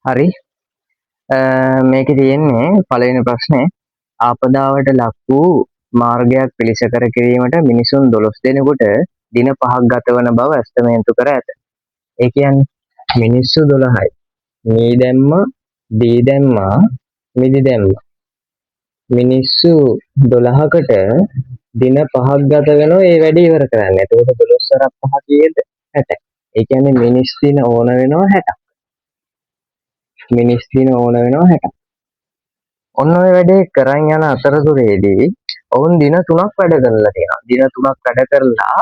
හරි. මේකේ තියෙන්නේ පළවෙනි ප්‍රශ්නේ, ආපදාවට ලක් වූ මාර්ගයක් පිළිසකර කිරීමට මිනිසුන් 12 දෙනෙකුට දින 5ක් ගත වන බව ඇස්තමේන්තු කර ඇත. ඒ කියන්නේ මිනිස්සු 12යි. මී දැම්මා, දී දැම්මා, මිදි දැම්මා. මිනිස්සු 12කට දින 5ක් ගත වෙනවා ඒ වැඩේ ඉවර කරන්න. එතකොට 12 වරක් 5 කීයද? 60. ඒ කියන්නේ මිනිස් දින ඕන වෙනවා 60ක්. මිනිස් දින ඕන වෙනවා 60ක්. ඔන්න ඔය වැඩේ කරන් යන අතරතුරේදී ඔවුන් දින 3ක් වැඩ කරලා තියෙනවා. දින 3ක් වැඩ කරලා,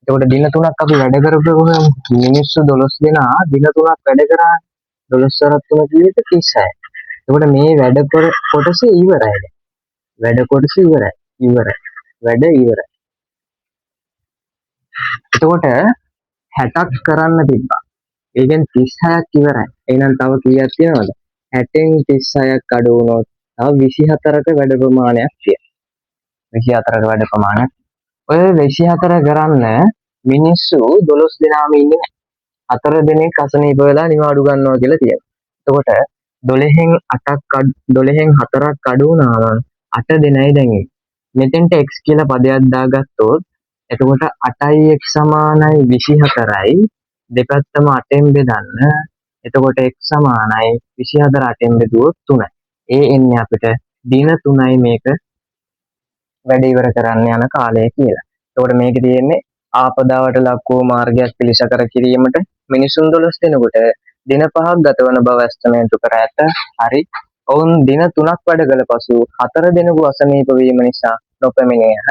එතකොට දින 3ක් අපි වැඩ කරපුවම මිනිස්සු 12 දෙනා දින 3ක් වැඩ කරා. 12 වරක් 3 කීයද? 36. එතකොට මේ වැඩ කොටස ඉවරයි දැන්. වැඩ කොටස ඉවරයි. ඉවරයි. වැඩ ඉවරයි. එතකොට 60ක් කරන්න තිබ්බා. ඒ කියන්නේ 36ක් ඉවරයි. එහෙනම් තව කීයක් තියෙනවද? 60න් 36ක් අඩු වුණොත් තව 24ක වැඩ ප්‍රමාණයක් තියෙනවා. 24ක වැඩ ප්‍රමාණයක්. ඔය 24 කරන්න මිනිස්සු 12 දෙනාම ඉන්නේ නැහැ. හතර දෙනෙක් අසනීප වෙලා නිවාඩු ගන්නවා කියලා තියෙනවා. එතකොට 12න් 8ක්, 12න් 4ක් අඩු වුණාම 8 දෙනයි දැන් ඉන්නේ. මෙතෙන්ට x කියලා පදයක් දාගත්තොත්, එතකොට 8යි x සමානයි 24යි. දෙපැත්තම 8න් බෙදන්න. එතකොට x සමානයි 24 8න් බෙදුවොත් 3යි. ඒ එන්නේ අපිට දින 3යි මේක වැඩ ඉවර කරන්න යන කාලය කියලා. එතකොට මේකේ තියෙන්නේ ආපදාවට ලක් වූ මාර්ගයක් පිළිසකර කිරීමට මිනිසුන් 12 දෙනෙකුට දින 5ක් ගත වන බව ඇස්තමේන්තු කර ඇත. හරි. ඔවුන් දින 3ක් වැඩ කළ පසු හතර දෙනෙකු අසනීප වීම නිසා නොපැමිණියහ.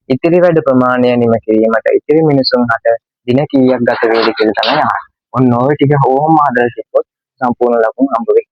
ඉතිරි වැඩ ප්‍රමාණය නිම කිරීමට ඉතිරි මිනිසුන් හට දින කීයක් ගත වේද කියලා තමයි අහන්නේ. ඔන්න ඔය ටික ඔහොම හදලා තිබ්බොත් සම්පූර්ණ ලකුණු හම්බ වෙයි.